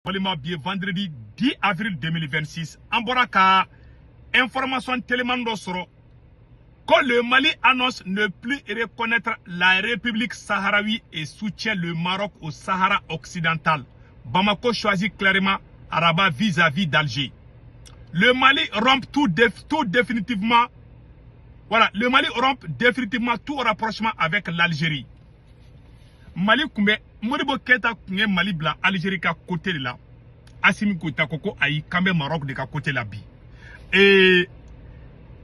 Balima, bi ye vendredi 10 avril 2026. An bɔra ka information teliman dɔ sɔrɔ ko le Mali annonce ne plus reconnaître la République sahraoui et soutient le Maroc au Sahara occidental. Bamako choisit clairement Rabat vis-à-vis d'Alger. Le Mali rompt tout définitivement. Voilà, le Mali rompt définitivement tout rapprochement avec l'Algérie. Mali kun bɛ, Modibo Keyita kun ye Mali bila Algérie ka côté de la. Assimi Goïta ko ko ayi, k'an bɛ Maroc de ka côté la bi.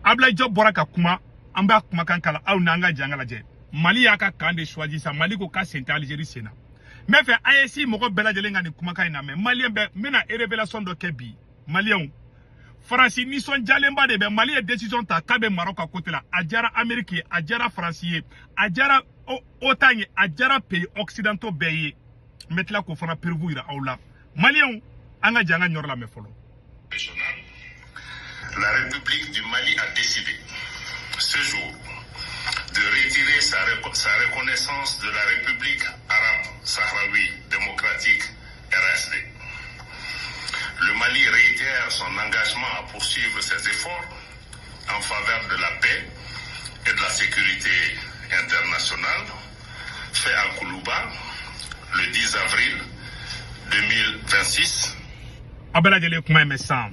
Ablaye Diop bɔra ka kuma, an b'a kumakan kala aw n'an ka jɛ an ka lajɛ. Mali y'a ka camp de choisi sa. Mali ko k'a sen tɛ Algérie sen na. N bɛ fɛ AES mɔgɔ bɛɛ lajɛlen ka nin kumakan in lamɛn. Maliyɛn bɛɛ, n bɛna révélation dɔ kɛ bi. Maliyɛnw, Faransi nisɔndiyalenba de bɛ. Mali ye décision ta k'a bɛ Maroc ka côté la. A diyara Amérique ye, a diyara Faransi ye, a diyara OTAN ye, a diyara pays occidentaux bɛɛ ye. N bɛ tila k'o fana preuve yira aw la. Maliyɛnw, an ka jɛ an ka ɲɔrɔ lamɛn fɔlɔ. La République du Mali a décidé ce jour de retirer sa reconnaissance de la République arabe sahraoui démocratique RSD. Le Mali réitère son engagement à poursuivre ses efforts en faveur de la paix et de la sécurité internationale, fait à Koulouba le 10 avril 2026. Aw bɛɛ lajɛlen kuma in mɛn sisan.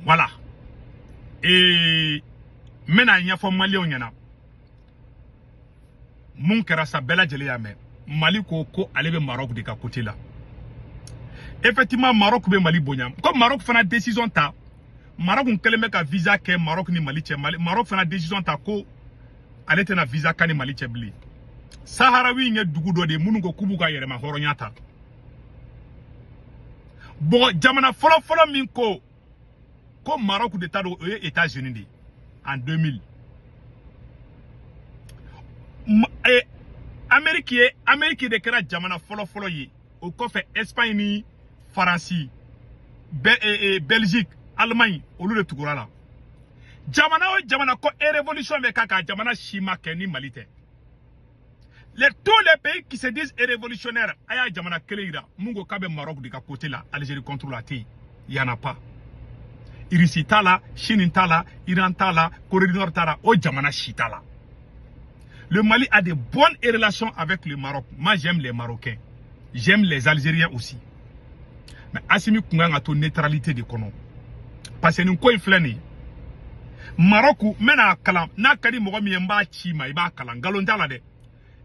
Voilà. N bɛna ɲɛfɔ maliyɛnw ɲɛna mun kɛra sa. Bɛɛ lajɛlen y'a mɛn, Mali ko ko ale bɛ Maroc de ka côté la. Effectivement, Maroc bɛ Mali bonya. Ko Maroc fana décision ta, Maroc kun kɛlen bɛ ka visa kɛ Maroc ni Mali cɛ. Mali, Maroc fana décision ta ko ale tɛna visa kan ni Mali cɛ bilen. Saharawi in ye dugu dɔ de ye minnu ko k'u b'u ka yɛrɛma hɔrɔnya ta. Bon, jamana fɔlɔ-fɔlɔ min ko ko Maroc de ta don, o ye États-Unis de ye en 2000. Amérique ye, Amérique de kɛra jamana fɔlɔ-fɔlɔ ye. O kɔfɛ, Espagne ni Faransi, Belgique, Allemagne, olu de tugura la. Jamana o jamana ko e révolution bɛ k'a kan, jamana si ma kɛ ni Mali tɛ. Tous les pays qui se disent révolutionnaires, a y'a jamana kelen yira mun ko k'a bɛ Maroc de ka côté la Algérie contre la. Tɛ yen, y en a pas. Russie t'a la, Chine t'a la, Iran t'a la, Corée du Nord t'a la, o jamana si t'a la. Le Mali a de bonnes relations avec le Maroc. Moi, j'aime les Marocains, j'aime les Algériens aussi, mais Assimi kun kan ka to neutralité de kɔnɔ, parce que nin ko in filɛ nin ye, Maroc, n bɛna kalan n'a ka di mɔgɔ min ye, n b'a ci ma, i b'a kalan. Nkalon t'a la dɛ.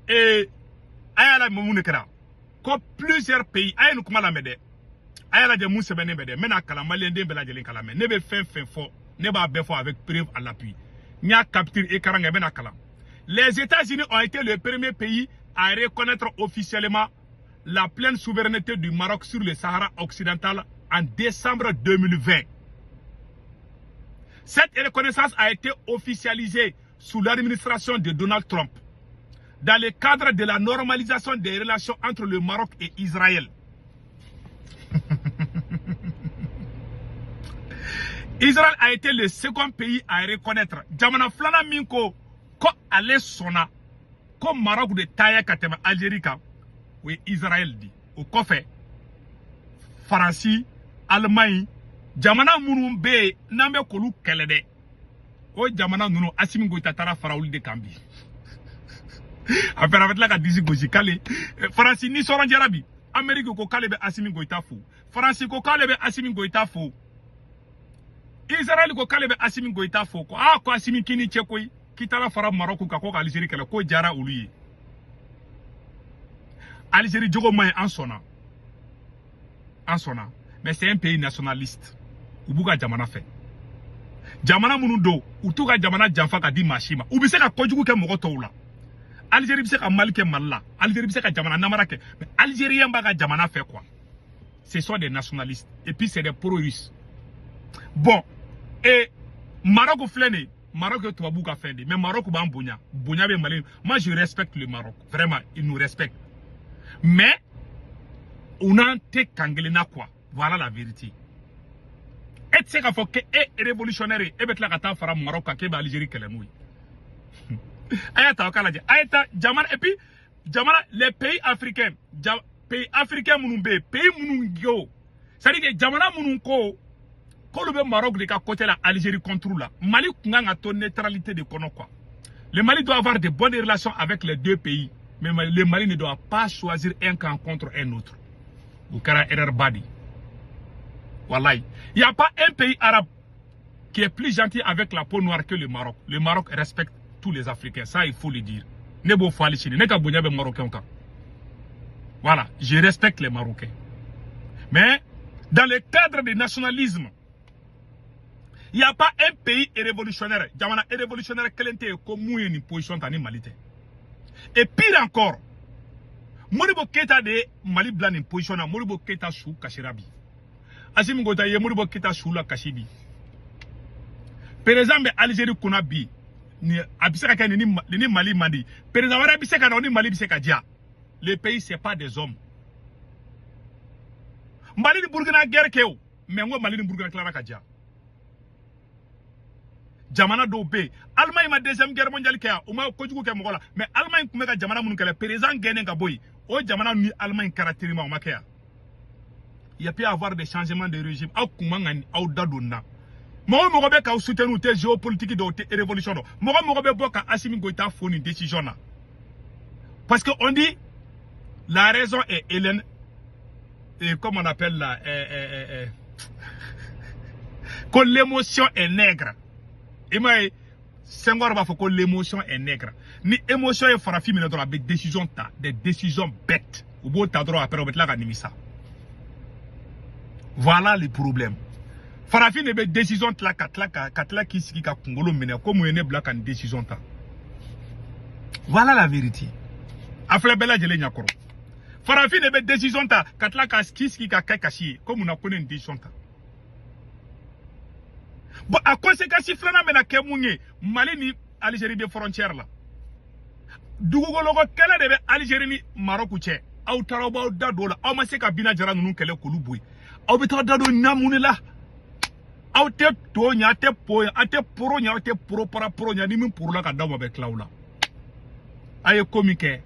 A y'a lajɛ mun de kɛra ko plusieurs pays. A ye nin kuma lamɛn dɛ, a y'a lajɛ mun sɛbɛnnen bɛ dɛ. N bɛna kalan, maliyɛnden bɛɛ lajɛlen kalan mɛ. Ne bɛ fɛn fɛn fɔ, ne b'a bɛɛ fɔ avec preuve à l'appui. N y'a capture écran kan, n bɛna kalan. Les États-Unis ont été le premier pays à reconnaître officiellement la pleine souveraineté du Maroc sur le Sahara occidental en décembre 2020. Cette reconnaissance a été officialisée sous l'administration de Donald Trump dans le cadre de la normalisation des relations entre le Maroc et Israël. Israël a été le second pays à reconnaître. Jamana filanan min ko ko ale sɔnna ko Maroc de ta ye ka tɛmɛ Algérie kan, o ye Israël di. O kɔfɛ, Faransi, Allemagne, jamana minnu bɛ yen n'an bɛ k'olu kɛlɛ dɛ, o jamana ninnu, Assimi Goïta taara fara olu de kan bi. A fɛnɛ, a bɛ tila ka disi gosi k'ale Faransi nisɔndiyara bi. Amérique ko k'ale bɛ Assimi Goïta fo, Faransi ko k'ale bɛ Assimi Goïta fo, Israël ko k'ale bɛ Assimi Goïta fo, ko aa, ko Assimi k'i ni cɛ koyi, k'i taara fara Maroc kan ko ka Algérie kɛlɛ, k'o diyara olu ye. Algérie jogo man ɲi, an sɔnna, an sɔnna, mais c'est un pays nationaliste. U b'u ka jamana fɛ. Jamana minnu don, u t'u ka jamana janfa ka di maa si ma. U bɛ se ka kojugu kɛ mɔgɔ tɔw la. Algérie bɛ se ka Mali kɛ Mali la, Algérie bɛ se ka jamana namara kɛ, mais Algérien b'a ka jamana fɛ quoi. Ce sont des nationalistes et puis c'est des pro-russes. Bon, et Maroc filɛ nin ye, Maroc ye tubabuw ka fɛn de ye, mais Maroc b'an bonya, bonya bɛ Mali. Moi, je respecte le Maroc, vraiment, il nous respecte, mais u n'an tɛ kan kelen na quoi. Voilà la vérité. E tɛ se k'a fɔ k'e révolutionnaire ye, e bɛ tila ka taa fara Maroc kan k'e bɛ Algérie kɛlɛ n'o ye. A y'a ta, aw k'a lajɛ, a ye taa jamana et puis jamana, les pays africains. Pays africain minnu bɛ yen, pays minnu yo, c'est à dire que jamana minnu ko k'olu bɛ Maroc de ka côté la Algérie contre la, Mali kun kan ka to neutralité de kɔnɔ quoi. Le Mali doit avoir de bonnes relations avec les deux pays, mais le Mali ne doit pas choisir un camp contre un autre. O kɛra erreur ba de ye. Wallahi, il y a pas un pays arabe qui est plus gentil avec la peau noire que le Maroc. Le Maroc respecte tous les Africains, ça il faut le dire. Ne b'o fɔ hali sini, ne ka bonya bɛ Marocains kan. Voilà, je respecte les Marocains. Mais dans le cadre du nationalisme, il n'y a pas un pays révolutionnaire, jamana révolutionnaire kelen tɛ yen ko mun ye nin position ta ni Mali tɛ. Et pire encore, Modibo Keita de ye Mali bila nin position na. Modibo Keita su kasira bi. Assimi Goïta ye Modibo Keita su la kasi bi. Président bɛ Algérie kunna bi, ni a bɛ se ka kɛ ni Mali man di. Président wɛrɛ bɛ se ka na, o ni Mali bɛ se ka diya. Le pays, c'est pas des hommes. Mali ni Burkina guerre kɛ o, mais n ko Mali ni Burkina tilara ka diya. Jamana dɔw bɛ yen, Allemagne ma deuxième guerre mondiale kɛ yan, u ma kojugu kɛ mɔgɔ la, mais Allemagne tun bɛ ka jamana minnu kɛlɛ, président gɛnnen ka bɔ yen, o jamana ni Allemagne kɛra terima, o ma kɛ yan. Il y a pu avoir des changements de régime. Aw kun man ka aw da don nin na. Mɔgɔ mɔgɔ bɛ k'aw soutenir, u tɛ géopolitique dɔn, u tɛ révolution dɔn. Mɔgɔ mɔgɔ bɛ bɔ ka Assimi Goïta fo nin décision na, parce que on dit la raison est hellène et comme on appelle la que l'émotion est nègre. I m'a ye, Senghor b'a fɔ ko l'émotion est nègre. Ni émotion ye farafin minɛ dɔrɔn, a bɛ décision ta, des décisions bêtes. U b'o ta dɔrɔn, après u bɛ tila ka nimisa. Voilà le problème. Farafin de bɛ décision tila ka tila ka tila k'i sigi ka kunkolo minɛ ko mun ye ne bila ka nin décision ta. Voilà la vérité. A filɛ bɛɛ lajɛlen ɲɛkɔrɔ. Farafin de bɛ décision ta ka tila ka k'i sigi ka kɛ kasi ye ko mun na ko ne nin décision ta. Bon, a conséquence filanan bɛna kɛ mun ye? Mali ni Algérie bɛ frontière la, dugukoloko kɛlɛ de bɛ Algérie ni Maroc cɛ. Aw taara aw b'aw da don o la, aw ma se ka Bina Jara ninnu kɛlɛ k'olu bɔ yen. Aw bɛ taa da don na mun de la? Aw tɛ to ɲɛ, aw tɛ po ɲɛ, aw tɛ poro ɲɛ, aw tɛ poro para poro ɲɛ. Ni min porola ka d'aw ma, bɛ tila aw la. A ye ko min kɛ,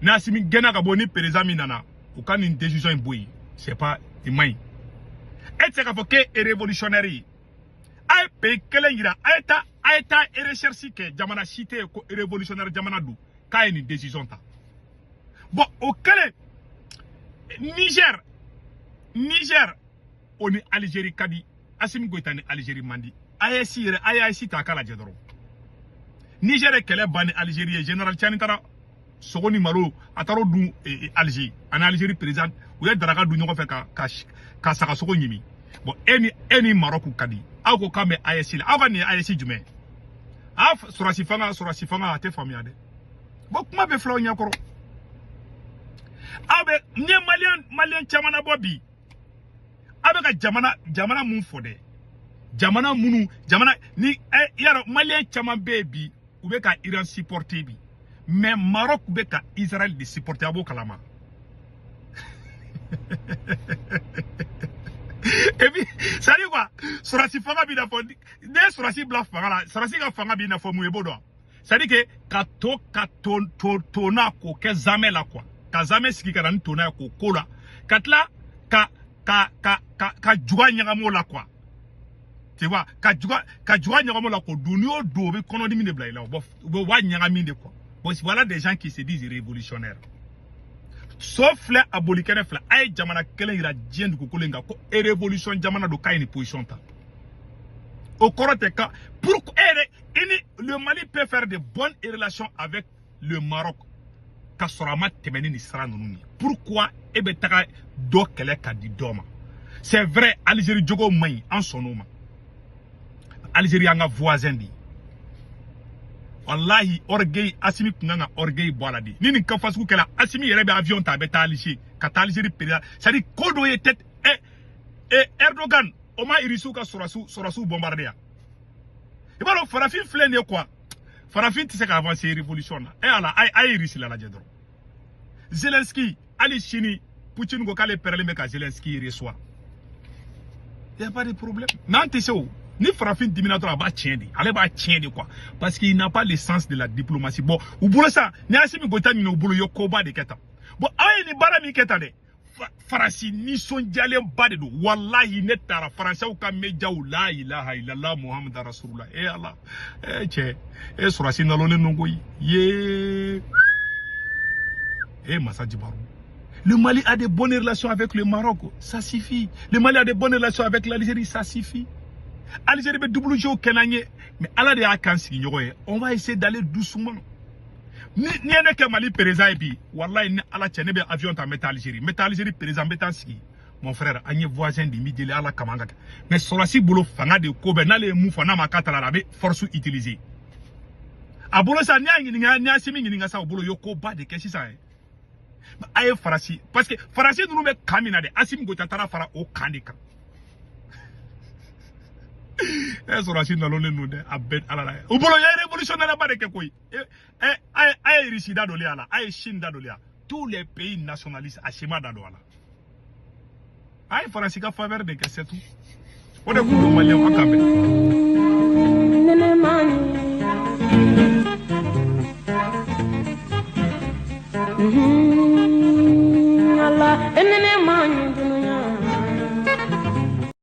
ni Assimi gɛnna ka bɔ, ni président min nana, u ka nin décision in bɔ yen. C'est pas i man ɲi. E tɛ se k'a fɔ k'e ye révolutionnaire ye. A ye pays kelen yira, a ye taa recherche kɛ, jamana si tɛ yen ko révolutionnaire jamana don k'a ye nin décision ta. Bon, o kɛlen, Niger o ni Algérie ka di, Assimi Goïta ni Algérie man di. AES yɛrɛ, a ye AES ta k'a lajɛ dɔrɔn. Niger ye kɛlɛ ban ni Algérie ye. Général Tiani taara sogo ni malo, a taara o dun Alger ani Algérie président, u ye daraka dun ɲɔgɔn fɛ ka saga sogo ɲimi. Bon, e ni Maroc ka di, aw ko k'an bɛ AES la, aw ka nin ye AES jumɛn? A sɔrɔsi fanga a tɛ faamuya dɛ. Bon, kuma bɛ filɛ aw ɲɛkɔrɔ. Aw bɛ n ye malien caman nabɔ bi. Aw bɛ ka jamana mun fɔ dɛ, jamana minnu, jamana ni ɛ yarɔ, malien caman bɛ yen bi, u bɛ ka Iran supporter bi, mais Maroc bɛ ka Israël de supporter. A b'o kalama. Et puis, c'est à dire quoi, sɔrɔsi fanga b'i n'a fɔ ne ye sɔrɔsi bila fanga la, sɔrɔsi ka fanga b'i n'a fɔ mun ye, b'o dɔn. C'est à dire que ka to ka to to tona k'o kɛ zamɛ la quoi, ka zamɛ sigi ka na ni tona ye k'o ko la, ka tila ka juga ɲagami o la quoi, tu vois, ka juga ɲagami o la k'o dun. N'i y'o dun, o bɛ kɔnɔdimi de bila i la. U b'a ɲagami de quoi. Bon, voilà des gens qui se disent révolutionnaires. So filɛ, a boli kɛnɛ filɛ. A ye jamana kelen yira diɲɛ dugukolo in kan ko révolution jamana don k'a ye nin position ta? O kɔrɔ tɛ ka pour e yɛrɛ i ni le Mali peut faire de bonnes relations avec le Maroc ka sɔrɔ a ma tɛmɛ ni nin sira ninnu ye. Pourquoi e bɛ taga dɔ kɛlɛ ka di dɔ ma? C'est vrai, Algérie jogo man ɲi, an sɔnn'o ma. Algérie y'an ka voisin de ye. Wallahi, orgueil, Assimi kun kan ka orgueil bɔ a la de. Ni nin ka fasugu kɛla, Assimi yɛrɛ bɛ avion ta, a bɛ taa Alger, ka taa Algérie président. C'est à dire ko dɔ ye tête ɛ ɛ Erdogan, o ma Irisiw ka sɔrɔsiw bombarder yan. I b'a dɔn, farafin filɛ nin ye quoi, farafin tɛ se ka avancer révolution na. E ala, a ye Irisi la lajɛ dɔrɔn. Zelensky, hali sini Poutine ko k'ale pɛrɛlen bɛ ka Zelensky reçoit, y a pas de problème. Mais an tɛ se o. Ni farafin dimina dɔrɔn, a b'a tiɲɛ de, ale b'a tiɲɛ de quoi, parce qu'il n'a pas le sens de la diplomatie. Bon, u bolo sa, ni Assimi Goïta ɲinɛ u bolo, i ye koba de kɛ tan. Bon, aw ye nin baara min kɛ tan dɛ, Faransi nisɔndiyalenba de don. Walahi ne taara Faransɛw ka médiaw, la ilaha illallah Muhammad rasulullah. E Ala, e cɛ, e sɔrɔsi nalonnen don koyi. Ye e masa Djibarou. Le Mali a de bonnes relations avec le Maroc, ça suffit. Le Mali a de bonnes relations avec l'Algérie, ça suffit. Algérie bɛ double jeu kɛ n'an ye, mais Ala de y'a k'an sigiɲɔgɔn ye. On va essayer d'aller doucement. Ni ye ne kɛ Mali président ye bi, walahi ni Ala cɛ, ne bɛ avion ta, n bɛ taa Algérie, n bɛ taa Algérie président, n bɛ taa sigi. Mon frère, an ye voisin de mi deli Ala kama an ka kɛ. Mais sɔrɔsi bolo fanga de ko bɛɛ, n'ale ye mun fɔ n'a ma k'a ta la, a bɛ force utiliser. A bolo sa, n'i y'a ɲininka, n'i y'a Asimi ɲininka sa, o bolo ye koba de kɛ sisan ye. A ye Faransi, parce que Faransi ninnu bɛ kan min na dɛ, Asimi Goïta taara fara o kan de kan. E sɔrɔsi nalonnen don dɛ, a bɛɛ Ala la. U bolo ye révolutionnaire ba de kɛ koyi. E a ye Russie da don a la, a ye Chine da don a la, tous les pays nationalistes, a si ma da don a la. A ye Faransi ka faveur de kɛ, c'est tout. O de kun don Maliyɛnw, an k'an bɛn. Allah enene man.